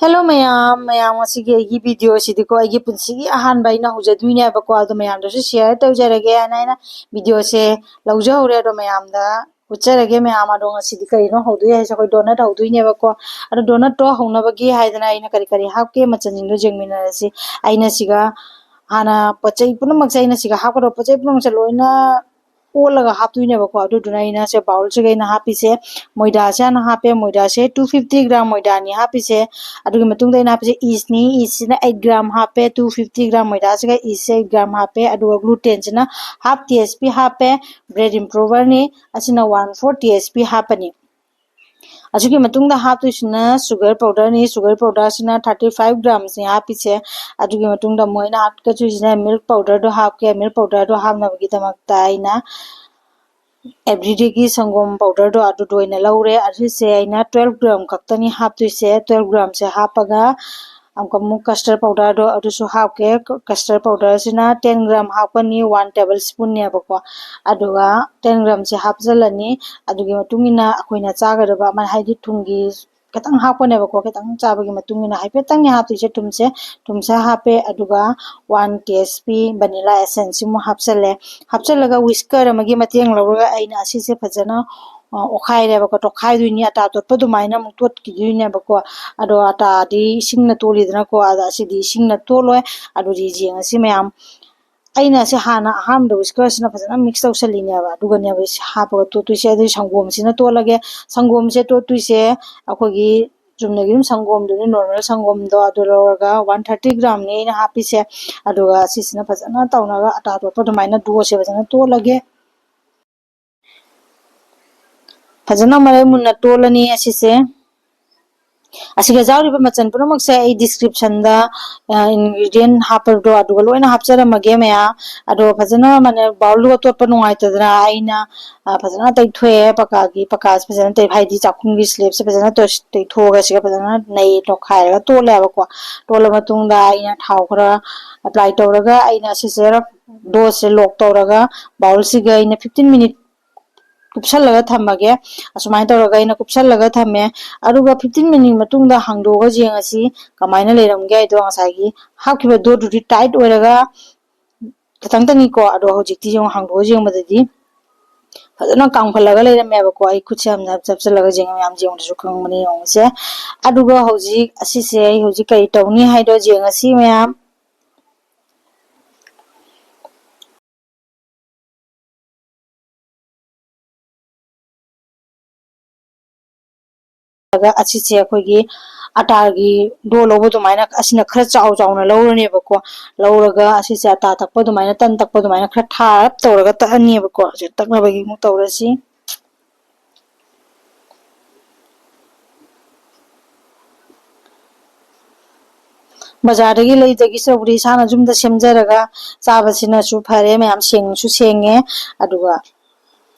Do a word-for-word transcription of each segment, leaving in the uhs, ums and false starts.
Hello ꯃꯌꯥꯝ, ꯃꯌꯥꯝ ꯉꯁꯤꯒꯤ ꯑꯩꯒꯤ video ꯁꯤꯗꯤꯀꯣ, ꯑꯩꯒꯤ ꯄꯨꯟꯁꯤꯒꯤ ꯑꯍꯥꯟꯕ ꯑꯩꯅ ꯍꯧꯖꯗꯣꯏꯅꯦꯕꯀꯣ, ꯑꯗꯣ ꯃꯌꯥꯝꯗꯁꯨ share ꯇꯧꯖꯔꯒꯦ ꯍꯥꯏꯅ ꯑꯩꯅ video ꯁꯦ ꯂꯧꯖꯍꯧꯔꯦ꯫ ꯑꯗꯣ ꯃꯌꯥꯝꯗ ꯎꯠꯆꯔꯒꯦ ꯃꯌꯥꯝ꯫ ꯑꯗꯣ ꯉꯁꯤꯗꯤ ꯀꯔꯤꯅꯣ ꯍꯧꯗꯣꯏ ꯍꯥꯏꯁꯦ, ꯑꯩꯈꯣꯏ donut ꯍꯧꯗꯣꯏꯅꯦꯕꯀꯣ꯫ ꯑꯗꯣ donut ꯇꯣ ꯍꯧꯅꯕꯒꯤ ꯍꯥꯏꯗꯅ ꯑꯩꯅ ꯀꯔꯤ ꯀꯔꯤ ꯍꯥꯞꯀꯦ ꯃꯆꯜꯁꯤꯡꯗꯣ ꯌꯦꯡꯃꯤꯟꯅꯔꯁꯤ꯫ ꯑꯩꯅ ꯁꯤꯒ ꯍꯥꯟꯅ ꯄꯣꯠ ꯆꯩ ꯄꯨꯝꯅꯃꯛꯁꯦ, ꯑꯩꯅ ꯁꯤꯒ ꯍꯥꯞꯀꯗꯕ ꯄꯣꯠ ꯆꯩ ꯄꯨꯝꯅꯃꯛꯁꯦ ꯂꯣꯏꯅ ꯑꯣꯠꯂꯒ ꯍꯥꯞꯇꯣꯏꯅꯦꯕꯀꯣ꯫ ꯑꯗꯨꯗꯨꯅ ꯑꯩꯅ ꯁꯦ bowl ꯁꯤꯒ ꯑꯩꯅ ꯍꯥꯞꯄꯤꯁꯦ, ꯃꯣꯏꯗꯥꯁꯦ ꯍꯥꯟꯅ ꯍꯥꯞꯄꯦ꯫ ꯃꯣꯏꯗꯥꯁꯦ two fifty gram ꯃꯣꯏꯗꯥꯅꯤ ꯍꯥꯞꯄꯤꯁꯦ꯫ ꯑꯗꯨꯒꯤ ꯃꯇꯨꯡꯗ ꯑꯩꯅ ꯍꯥꯞꯄꯤꯁꯦ yeast ꯅꯤ꯫ Yeast ꯁꯤꯅ eight gram ꯍꯥꯞꯄꯦ꯫ Two fifty gram ꯃꯣꯏꯗꯥꯁꯤꯒ yeast ꯁꯦ eight gram ꯍꯥꯞꯄꯦ꯫ ꯑꯗꯨꯒ gluten ꯁꯤꯅ half T S P ꯍꯥꯞꯄꯦ꯫ Bread improver ꯅꯤ꯫ ꯑꯁꯤꯅ one fourth T S P ꯍꯥꯞꯄꯅꯤ꯫ ꯑꯁꯤꯒꯤ ꯃꯇꯨꯡꯗ ꯍꯥꯞꯇꯣꯏꯁꯤꯅ sugar powder ꯅꯤ꯫ Sugar powder ꯁꯤꯅ thirty five gram ꯅꯤ ꯍꯥꯞꯄꯤꯁꯦ꯫ ꯑꯗꯨꯒꯤ ꯃꯇꯨꯡꯗ ꯑꯃꯨꯛ ꯑꯩꯅ ꯍꯥꯞꯀꯗꯣꯏꯁꯤꯅ milk powder ꯗꯣ ꯍꯥꯞꯀꯦ꯫ Milk powder ꯗꯣ ꯍꯥꯞꯅꯕꯒꯤꯗꯃꯛꯇ ꯑꯩꯅ everyday ꯒꯤ ꯁꯪꯒꯣꯝ powder ꯗꯣ ꯑꯗꯨꯗꯣ ꯑꯣꯏꯅ ꯂꯧꯔꯦ꯫ ꯑꯁꯤꯁꯦ ꯑꯩꯅ twelve gram ꯈꯛꯇꯅꯤ ꯍꯥꯞꯇꯣꯏꯁꯦ꯫ Twelve gram ꯁꯦ ꯍꯥꯞꯄꯒ ꯑꯃꯨꯛꯀ ꯑꯃꯨꯛ custard powder ꯗꯣ ꯑꯗꯨꯁꯨ ꯍꯥꯞꯀꯦ꯫ Custard powder ꯁꯤꯅ ten gram ꯍꯥꯞꯀꯅꯤ, one table spoon ꯅꯦꯕꯀꯣ꯫ ꯑꯗꯨꯒ ten gram ꯁꯦ ꯍꯥꯞꯆꯜꯂꯅꯤ꯫ ꯑꯗꯨꯒꯤ ꯃꯇꯨꯡ ꯏꯟꯅ ꯑꯩꯈꯣꯏꯅ ꯆꯥꯒꯗꯕ ꯑꯃ, ꯍꯥꯏꯗꯤ ꯊꯨꯝꯒꯤ ꯈꯤꯇꯪ ꯍꯥꯞꯀꯅꯦꯕꯀꯣ, ꯈꯤꯇꯪ ꯆꯥꯕꯒꯤ ꯃꯇꯨꯡ ꯏꯟꯅ ꯍꯥꯏꯐꯦꯠꯇꯪꯅꯦ ꯍꯥꯞꯇꯣꯏꯁꯦ ꯊꯨꯝꯁꯦ꯫ ꯊꯨꯝꯁꯦ ꯍꯥꯞꯄꯦ, ꯑꯗꯨꯒ one T S P vanilla essence ꯁꯤꯃꯨꯛ ꯍꯥꯞꯆꯜꯂꯦ꯫ ꯍꯥꯞꯆꯜꯂꯒ whisker ꯑꯃꯒꯤ ꯃꯇꯦꯡ ꯂꯧꯔꯒ ꯑꯩꯅ ꯑꯁꯤꯁꯦ ꯐꯖꯅ, ꯑ, ꯑꯣꯠꯈꯥꯏꯔꯦꯕꯀꯣ꯫ ꯇꯣꯠꯈꯥꯏꯗꯣꯏꯅꯤ, ꯑꯇꯥ ꯇꯣꯠꯄ ꯑꯗꯨꯃꯥꯏꯅ ꯑꯃꯨꯛ ꯇꯣꯠꯈꯤꯗꯣꯏꯅꯦꯕꯀꯣ꯫ ꯑꯗꯣ ꯑꯇꯥꯗꯤ ꯏꯁꯤꯡꯅ ꯇꯣꯠꯂꯤꯗꯅꯀꯣ, ꯑꯗ ꯑꯁꯤꯗꯤ ꯏꯁꯤꯡꯅ ꯇꯣꯠꯂꯣꯏ꯫ ꯑꯗꯨꯗꯤ ꯌꯦꯡꯉꯁꯤ ꯃꯌꯥꯝ꯫ ꯑꯩꯅ ꯁꯤ ꯍꯥꯟꯅ ꯑꯍꯥꯟꯕꯗ whisker ꯁꯤꯅ ꯐꯖꯅ mix ꯇꯧꯁꯜꯂꯤꯅꯦꯕ, ꯑꯗꯨꯒꯅꯦꯕ ꯁꯤ ꯍꯥꯞꯄꯒ ꯇꯣꯠꯇꯣꯏꯁꯦ꯫ ꯑꯗꯨꯗꯤ ꯁꯪꯒꯣꯝꯁꯤꯅ ꯇꯣꯠꯂꯒꯦ꯫ ꯁꯪꯒꯣꯝꯁꯦ ꯇꯣꯠꯇꯣꯏꯁꯦ ꯑꯩꯈꯣꯏꯒꯤ ꯆꯨꯝꯅꯒꯤ ꯑꯗꯨꯝ ꯁꯪꯒꯣꯝꯗꯨꯅꯤ, normal ꯁꯪꯒꯣꯝꯗꯣ ꯑꯗꯨ ꯂꯧꯔꯒ one thirty gram ꯅꯤ ꯑꯩꯅ ꯍꯥꯞꯄꯤꯁꯦ꯫ ꯑꯗꯨꯒ ꯁꯤꯁꯤꯅ ꯐꯖꯅ ꯇꯧꯅꯔꯒ ꯑꯇꯥ ꯇꯣꯠꯄ ꯑꯗꯨꯃꯥꯏꯅ dough ꯁꯦ ꯐꯖꯅ ꯇꯣꯠꯂꯒꯦ꯫ ꯐꯖꯅ ꯃꯔꯩ ꯃꯨꯟꯅ ꯇꯣꯠꯂꯅꯤ ꯑꯁꯤꯁꯦ꯫ ꯑꯁꯤꯒ ꯌꯥꯎꯔꯤꯕ ꯃꯆꯜ ꯄꯨꯝꯅꯃꯛꯁꯦ ꯑꯩ description ꯗ, ꯑ, ingredient ꯍꯥꯞꯄꯗꯣ ꯑꯗꯨꯒ ꯂꯣꯏꯅ ꯍꯥꯞꯆꯔꯝꯃꯒꯦ ꯃꯌꯥꯝ꯫ ꯑꯗꯣ ꯐꯖꯅ ꯃꯥꯅꯦ bowl ꯗꯨꯒ ꯇꯣꯠꯄ ꯅꯨꯡꯉꯥꯏꯇꯗꯅ ꯑꯩꯅ, ꯑ, ꯐꯖꯅ ꯇꯩꯊꯣꯛꯑꯦ꯫ ꯄꯀꯥꯒꯤ, ꯄꯀꯥꯁꯦ ꯐꯖꯅ ꯇꯩ-, ꯍꯥꯏꯗꯤ ꯆꯥꯛꯈꯨꯝꯒꯤ slab ꯁꯦ ꯐꯖꯅ ꯇꯣꯏ-, ꯇꯩꯊꯣꯛꯑꯒ ꯁꯤꯒ ꯐꯖꯅ ꯅꯩ ꯇꯣꯈꯥꯏꯔꯒ ꯇꯣꯠꯂꯦꯕꯀꯣ꯫ ꯇꯣꯠꯂ ꯃꯇꯨꯡꯗ ꯑꯩꯅ ꯊꯥꯎ ꯈꯔ apply ꯇꯧꯔꯒ ꯑꯩꯅ ꯁꯤꯁꯦ dough ꯁꯦ lock ꯇꯧꯔꯒ bowl ꯁꯤꯒ ꯑꯩꯅ fifteen minute ꯀꯨꯞꯁꯜꯂꯒ ꯊꯝꯃꯒꯦ꯫ ꯑꯁꯨꯃꯥꯏꯅ ꯇꯧꯔꯒ ꯑꯩꯅ ꯀꯨꯞꯁꯜꯂꯒ ꯊꯝꯃꯦ꯫ ꯑꯗꯨꯒ fifteen minute ꯃꯇꯨꯡꯗ ꯍꯥꯡꯗꯣꯛꯑꯒ ꯌꯦꯡꯉꯁꯤ ꯀꯃꯥꯏꯅ ꯂꯩꯔꯝꯒꯦ ꯍꯥꯏꯗꯣ꯫ ꯉꯁꯥꯏꯒꯤ ꯍꯥꯞꯈꯤꯕ dough ꯗꯨꯗꯤ tight ꯑꯣꯏꯔꯒ ꯈꯤꯇꯪꯇꯅꯤꯀꯣ꯫ ꯑꯗꯣ ꯍꯧꯖꯤꯛꯇꯤ ꯌꯦꯡꯉꯣ, ꯍꯥꯡꯗꯣꯛꯑ ꯌꯦꯡꯕꯗꯗꯤ ꯐꯖꯅ ꯀꯥꯝꯈꯠꯂꯒ ꯂꯩꯔꯝꯃꯦꯕꯀꯣ꯫ ꯑꯩ ꯈꯨꯠꯁꯦ ꯌꯥꯝꯅ ꯆꯞꯁꯤꯜꯂꯒ ꯌꯦꯡꯉꯣ, ꯃꯌꯥꯝ ꯌꯦꯡꯕꯗꯁꯨ ꯈꯪꯕꯅꯦ, ꯌꯦꯡꯉꯨꯁꯦ꯫ ꯑꯗꯨꯒ ꯍꯧꯖꯤꯛ ꯑꯁꯤꯁꯦ ꯑꯩ ꯍꯧꯖꯤꯛ ꯀꯔꯤ ꯇꯧꯅꯤ ꯍꯥꯏꯗꯣ ꯌꯦꯡꯉꯁꯤ ꯃꯌꯥꯝ꯫ ꯑꯗꯨꯒ ꯑꯁꯤꯁꯦ ꯑꯩꯈꯣꯏꯒꯤ ꯑꯇꯥꯒꯤ dough ꯂꯧꯕ ꯑꯗꯨꯃꯥꯏꯅ ꯑꯁꯤꯅ ꯈꯔ ꯆꯥꯎ ꯆꯥꯎꯅ ꯂꯧꯔꯅꯦꯕꯀꯣ꯫ ꯂꯧꯔꯒ ꯑꯁꯤꯁꯦ ꯑꯇꯥ ꯇꯛꯄ ꯑꯗꯨꯃꯥꯏꯅ, ꯇꯟ ꯇꯛꯄ ꯑꯗꯨꯃꯥꯏꯅ ꯈꯔ ꯊꯥꯔꯞ ꯇꯧꯔꯒ ꯇꯛꯑꯅꯦꯕꯀꯣ꯫ ꯍꯧꯖꯤꯛ ꯇꯛꯅꯕꯒꯤ ꯑꯃꯨꯛ ꯇꯧꯔꯁꯤ꯫ ꯕꯖꯥꯔꯗꯒꯤ ꯂꯩꯗꯒꯤ ꯁꯔꯨꯛꯄꯨꯗꯤ ꯏꯁꯥꯅ ꯌꯨꯝꯗ ꯁꯦꯝꯖꯔꯒ ꯆꯥꯕꯁꯤꯅꯁꯨ ꯐꯔꯦ꯫ ꯃꯌꯥꯝ ꯁꯦꯡꯁꯨ ꯁꯦꯡꯉꯦ, ꯑꯗꯨꯒ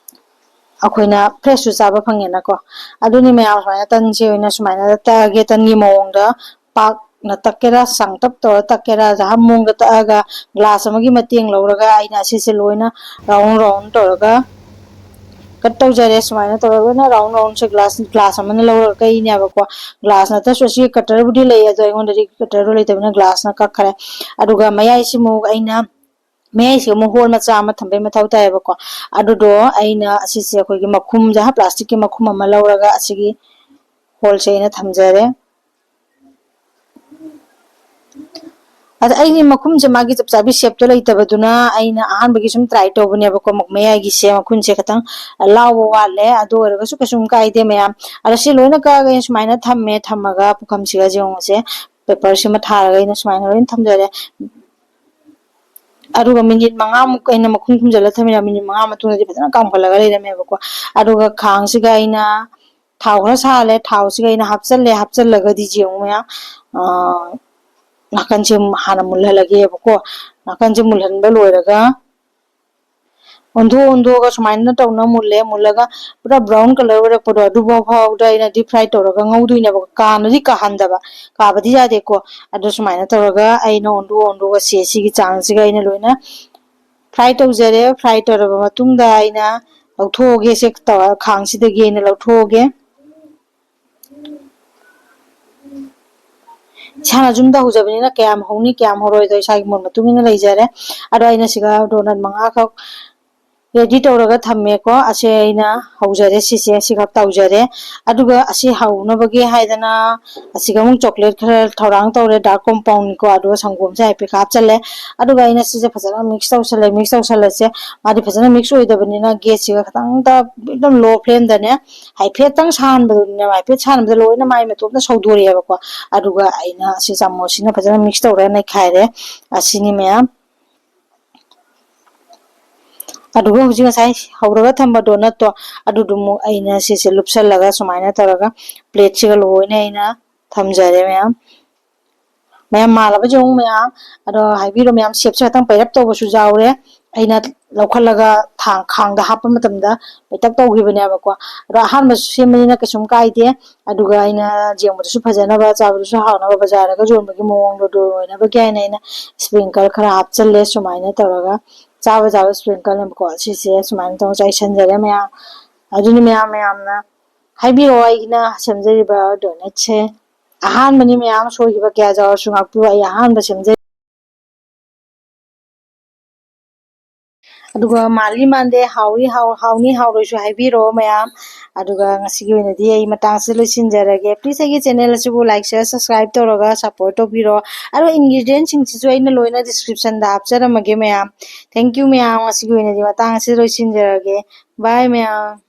ꯑꯩꯈꯣꯏꯅ fresh ꯁꯨ ꯆꯥꯕ ꯐꯪꯉꯦꯅꯀꯣ꯫ ꯑꯗꯨꯅꯤ ꯃꯌꯥꯝ, ꯁꯨꯃꯥꯏꯅ ꯇꯟꯁꯦ ꯑꯣꯏꯅ ꯁꯨꯃꯥꯏꯅ ꯇꯛꯑꯒꯦ꯫ ꯇꯟꯒꯤ ꯃꯑꯣꯡꯗ ꯄꯥꯛꯅ ꯇꯛꯀꯦꯔꯥ, ꯁꯥꯡꯇꯛ ꯇꯧꯔ ꯇꯛꯀꯦꯔꯥ, ꯖꯍꯥ ꯃꯑꯣꯡꯗ ꯇꯛꯑꯒ glass ꯑꯃꯒꯤ ꯃꯇꯦꯡ ꯂꯧꯔꯒ ꯑꯩꯅ ꯑꯁꯤꯁꯦ ꯂꯣꯏꯅ round round ꯇꯧꯔꯒ cut ꯇꯧꯖꯔꯦ꯫ ꯁꯨꯃꯥꯏꯅ ꯇꯧꯔꯒ ꯂꯣꯏꯅ round round ꯁꯦ glass, glass ꯑꯃꯅ ꯂꯧꯔꯒ ꯀꯛꯏꯅꯦꯕꯀꯣ꯫ Glass ꯅꯠꯇ꯭ꯔꯁꯨ ꯑꯁꯤ cutter ꯕꯨꯗꯤ ꯂꯩ, ꯑꯗꯣ ꯑꯩꯉꯣꯟꯗꯗꯤ cutter ꯗꯣ ꯂꯩꯇꯕꯅꯤꯅ glass ꯅ ꯀꯛꯈ꯭ꯔꯦ꯫ ꯑꯗꯨꯒ ꯃꯌꯥꯏꯁꯤꯃꯨꯛ ꯑꯩꯅ, ꯃꯌꯥꯏꯁꯤꯒ ꯑꯃꯨꯛ hole ꯃꯆꯥ ꯑꯃ ꯊꯝꯕꯩ ꯃꯊꯧ ꯇꯥꯏꯌꯦꯕꯀꯣ꯫ ꯑꯗꯨꯗꯣ ꯑꯩꯅ ꯑꯁꯤꯁꯦ ꯑꯩꯈꯣꯏꯒꯤ ꯃꯈꯨꯝ, ꯖꯍꯥ plastic ꯀꯤ ꯃꯈꯨꯝ ꯑꯃ ꯂꯧꯔꯒ ꯑꯁꯤꯒꯤ hole ꯁꯦ ꯑꯩꯅ ꯊꯝꯖꯔꯦ꯫ ꯑꯗ ꯑꯩꯒꯤ ꯃꯈꯨꯝꯁꯦ ꯃꯥꯒꯤ ꯆꯞ ꯆꯥꯕꯤ shape ꯇꯣ ꯂꯩꯇꯕꯗꯨꯅ ꯑꯩꯅ ꯑꯍꯥꯟꯕꯒꯤ ꯁꯨꯝ try ꯇꯧꯕꯅꯦꯕꯀꯣ꯫ ꯃ-, ꯃꯌꯥꯏꯒꯤꯁꯦ ꯃꯈꯨꯟꯁꯦ ꯈꯤꯇꯪ ꯂꯥꯎꯕ ꯋꯥꯠꯂꯦ, ꯑꯗꯨ ꯑꯣꯏꯔꯒꯁꯨ ꯀꯩꯁꯨꯝ ꯀꯥꯏꯗꯦ ꯃꯌꯥꯝ꯫ ꯑꯗꯣ ꯁꯤ ꯂꯣꯏꯅ ꯀꯛꯑꯒ ꯑꯩꯅ ꯁꯨꯃꯥꯏꯅ ꯊꯝꯃꯦ꯫ ꯊꯝꯃꯒ ꯄꯨꯈꯝꯁꯤꯒ ꯌꯦꯡꯉꯨꯁꯦ, paper ꯁꯤꯃ ꯊꯥꯔꯒ ꯑꯩꯅ ꯁꯨꯃꯥꯏꯅ ꯂꯣꯏꯅ ꯊꯝꯖꯔꯦ꯫ ꯑꯗꯨꯒ minute ꯃꯉꯥꯃꯨꯛ ꯑꯩꯅ ꯃꯈꯨꯝ ꯈꯨꯝꯖꯤꯜꯂ ꯊꯝꯃꯤꯅ minute ꯃꯉꯥ ꯃꯇꯨꯡꯗꯗꯤ ꯐꯖꯅ ꯀꯥꯝꯈꯠꯂꯒ ꯂꯩꯔꯝꯃꯦꯕꯀꯣ꯫ ꯑꯗꯨꯒ ꯈꯥꯡꯁꯤꯒ ꯑꯩꯅ ꯊꯥꯎ ꯈꯔ ꯁꯥꯍꯜꯂꯦ, ꯊꯥꯎꯁꯤꯒ ꯑꯩꯅ ꯍꯥꯞꯆꯜꯂꯦ꯫ ꯍꯥꯞꯆꯜꯂꯒꯗꯤ ꯌꯦꯡꯉꯨ ꯃꯌꯥꯝ, ꯑ, ꯅꯥꯀꯟꯁꯦ ꯍꯥꯟꯅ ꯃꯨꯜꯍꯜꯂꯒꯦꯕꯀꯣ꯫ ꯅꯥꯀꯟꯁꯦ ꯃꯨꯜꯍꯟꯕ ꯂꯣꯏꯔꯒ ꯑꯣꯟꯊꯣꯛ ꯑꯣꯟꯊꯣꯛꯑꯒ ꯁꯨꯃꯥꯏꯅ ꯇꯧꯅ ꯃꯨꯜꯂꯦ꯫ ꯃꯨꯜꯂꯒ ꯄꯨꯔꯥ brown colour ꯑꯣꯏꯔꯛꯄꯗꯣ ꯑꯗꯨꯐꯥꯎ ꯐꯥꯎꯗ ꯑꯩꯅ deep fry ꯇꯧꯔꯒ ꯉꯧꯗꯣꯏꯅꯦꯕ꯫ ꯀꯥꯅꯗꯤ ꯀꯥꯍꯟꯗꯕ, ꯀꯥꯕꯗꯤ ꯌꯥꯗꯦꯀꯣ꯫ ꯑꯗꯣ ꯁꯨꯃꯥꯏꯅ ꯇꯧꯔꯒ ꯑꯩꯅ ꯑꯣꯟꯊꯣꯛ ꯑꯣꯟꯊꯣꯛꯑ ꯁꯦ ꯁꯤꯒꯤ ꯆꯥꯡꯁꯤꯒ ꯑꯩꯅ ꯂꯣꯏꯅ fry ꯇꯧꯖꯔꯦ꯫ Fry ꯇꯧꯔꯕ ꯃꯇꯨꯡꯗ ꯑꯩꯅ ꯂꯧꯊꯣꯛꯑꯒꯦ꯫ ꯁꯦ ꯇꯧꯔ ꯈꯥꯡꯁꯤꯗꯒꯤ ꯑꯩꯅ ꯂꯧꯊꯣꯛꯑꯒꯦ꯫ ꯏꯁꯥꯅ ꯌꯨꯝꯗ ꯍꯧꯖꯕꯅꯤꯅ ꯀꯌꯥꯝ ꯍꯧꯅꯤ ꯀꯌꯥꯝ ꯍꯧꯔꯣꯏꯗꯣ ꯏꯁꯥꯒꯤ ꯃꯣꯠ ꯃꯇꯨꯡ ꯏꯟꯅ ꯂꯩꯖꯔꯦ꯫ ꯑꯗꯣ ꯑꯩꯅ ꯁꯤꯒ ꯗꯣꯅꯠ ꯃꯉꯥꯈꯛ ꯔꯦꯗꯤ ꯇꯧꯔꯒ ꯊꯝꯃꯦꯀꯣ꯫ ꯑꯁꯦ ꯑꯩꯅ ꯍꯧꯖꯔꯦ, ꯁꯤꯁꯦ ꯁꯤꯈꯛ ꯇꯧꯖꯔꯦ꯫ ꯑꯗꯨꯒ ꯑꯁꯤ ꯍꯧꯅꯕꯒꯤ ꯍꯥꯏꯗꯅ ꯑꯁꯤꯒ ꯑꯃꯨꯛ ꯆꯣꯀ꯭ꯂꯦꯠ ꯈꯔ ꯊꯧꯔꯥꯡ ꯇꯧꯔꯦ, ꯗꯥꯔꯛ ꯀꯣꯝꯄꯥꯎꯟꯅꯤꯀꯣ꯫ ꯑꯗꯨꯒ ꯁꯪꯒꯣꯝꯁꯦ ꯍꯥꯏꯐꯦꯠ ꯍꯥꯞꯆꯜꯂꯦ꯫ ꯑꯗꯨꯒ ꯑꯩꯅ ꯁꯤꯁꯦ ꯐꯖꯅ ꯃꯤꯛꯁ ꯇꯧꯁꯜꯂꯦ꯫ ꯃꯤꯛꯁ ꯇꯧꯁꯜꯂꯁꯦ, ꯃꯥꯗꯤ ꯐꯖꯅ ꯃꯤꯛꯁ ꯑꯣꯏꯗꯕꯅꯤꯅ ꯒꯦꯁꯁꯤꯒ ꯈꯤꯇꯪꯗ ꯑꯗꯨꯝ ꯂꯣ ꯐ꯭ꯂꯦꯝꯗꯅꯦ ꯍꯥꯏꯐꯦꯠꯇꯪ ꯁꯥꯍꯟꯕꯗꯨꯅꯦ, ꯍꯥꯏꯐꯦꯠ ꯁꯥꯍꯟꯕꯗ ꯂꯣꯏꯅ ꯃꯥꯏ ꯃꯇꯣꯝꯇ ꯁꯧꯗꯣꯔꯛꯑꯦꯕꯀꯣ꯫ ꯑꯗꯨꯒ ꯑꯩꯅ ꯁꯤ ꯆꯥꯃꯁꯁꯤꯅ ꯐꯖꯅ ꯃꯤꯛꯁ ꯇꯧꯔꯒ ꯅꯩꯈꯥꯏꯔꯦ꯫ ꯑꯁꯤꯅꯤ ꯃꯌꯥꯝ꯫ ꯑꯗꯨꯒ ꯍꯧꯖꯤꯛ ꯉꯁꯥꯏ ꯍꯧꯔꯒ ꯊꯝꯕ ꯗꯣꯅꯠꯇꯣ, ꯑꯗꯨꯗꯨꯃꯨꯛ ꯑꯩꯅ ꯁꯤꯁꯦ ꯂꯨꯞꯁꯜꯂꯒ ꯁꯨꯃꯥꯏꯅ ꯇꯧꯔꯒ ꯄ꯭ꯂꯦꯠꯁꯤꯒ ꯂꯣꯏꯅ ꯑꯩꯅ ꯊꯝꯖꯔꯦ ꯃꯌꯥꯝ꯫ ꯃꯌꯥꯝ ꯃꯥꯜꯂꯕꯁꯦ ꯑꯃꯨꯛ ꯃꯌꯥꯝ, ꯑꯗꯣ ꯍꯥꯏꯕꯤꯔꯣ ꯃꯌꯥꯝ, ꯁꯦꯞꯁꯦ ꯈꯤꯇꯪ ꯄꯩꯔꯞ ꯇꯧꯕꯁꯨ ꯌꯥꯎꯔꯦ꯫ ꯑꯩꯅ ꯂꯧꯈꯠꯂꯒ ꯊꯥꯡ-, ꯈꯥꯡꯗ ꯍꯥꯞꯄ ꯃꯇꯝꯗ ꯄꯩꯇꯛ ꯇꯧꯈꯤꯕꯅꯦꯕꯀꯣ꯫ ꯑꯗꯣ ꯑꯍꯥꯟꯕꯁꯨ ꯁꯦꯝꯕꯅꯤꯅ ꯀꯩꯁꯨꯝ ꯀꯥꯏꯗꯦ꯫ ꯑꯗꯨꯒ ꯑꯩꯅ ꯌꯦꯡꯕꯗꯁꯨ ꯐꯖꯅꯕ, ꯆꯥꯕꯗꯁꯨ ꯍꯥꯎꯅꯕ, ꯕꯖꯥꯔꯗꯒ ꯌꯣꯟꯕꯒꯤ ꯃꯑꯣꯡꯗꯣ ꯑꯗꯨ ꯑꯣꯏꯅꯕꯒꯤ ꯍꯥꯏꯅ ꯑꯩꯅ ꯁ꯭ꯄ꯭ꯔꯤꯡꯀꯜ ꯈꯔ ꯍꯥꯞꯆꯜꯂꯦ꯫ ꯁꯨꯃꯥꯏꯅ ꯇꯧꯔꯒ ꯆꯥꯕ ꯆꯥꯕ ꯁ꯭ꯄ꯭ꯔꯤꯡꯀꯜꯅꯦꯕꯀꯣ꯫ ꯁꯤꯁꯦ ꯁꯨꯃꯥꯏꯅ ꯇꯧꯔꯒ ꯆꯥꯏꯁꯟꯖꯔꯦ ꯃꯌꯥꯝ꯫ ꯑꯗꯨꯅ ꯃꯌꯥꯝ, ꯃꯌꯥꯝꯅ ꯍꯥꯏꯕꯤꯔꯛꯑꯣ ꯑꯩꯅ ꯁꯦꯝꯖꯔꯤꯕ ꯗꯣꯅꯠꯁꯦ꯫ ꯑꯍꯥꯟꯕꯅꯤ ꯃꯌꯥꯝ, ꯁꯣꯏꯈꯤꯕ ꯀꯌꯥ ꯌꯥꯎꯔꯁꯨ ꯉꯥꯛꯄꯤꯌꯨ, ꯑꯩ ꯑꯍꯥꯟꯕ ꯁꯦꯝꯖꯩ꯫ ꯑꯗꯨꯒ ꯃꯥꯜꯂꯤ ꯃꯥꯟꯗꯦ, ꯍꯥꯎꯏ ꯍꯥꯎ-, ꯍꯥꯎꯅꯤ ꯍꯥꯎꯔꯣꯏꯁꯨ ꯍꯥꯏꯕꯤꯔꯛꯑꯣ ꯃꯌꯥꯝ꯫ ꯑꯗꯨꯒ ꯉꯁꯤꯒꯤ ꯑꯣꯏꯅꯗꯤ ꯑꯩ ꯃꯇꯥꯡꯁꯤꯗ ꯂꯣꯏꯁꯤꯟꯖꯔꯒꯦ꯫ Please ꯑꯩꯒꯤ channel ꯑꯁꯤꯕꯨ like, share, subscribe ꯇꯧꯔꯒ support ꯇꯧꯕꯤꯔꯣ꯫ ꯑꯗꯣ ingredientꯁꯤꯡꯁꯤꯁꯨ ꯑꯩꯅ ꯂꯣꯏꯅ descriptionꯗ ꯍꯥꯞꯆꯔꯝꯃꯒꯦ ꯃꯌꯥꯝ꯫ Thank you ꯃꯌꯥꯝ, ꯉꯁꯤꯒꯤ ꯑꯣꯏꯅꯗꯤ ꯃꯇꯥꯡ ꯑꯁꯤꯗ ꯂꯣꯏꯁꯤꯟꯖꯔꯒꯦ꯫ Bye ꯃꯌꯥꯝ꯫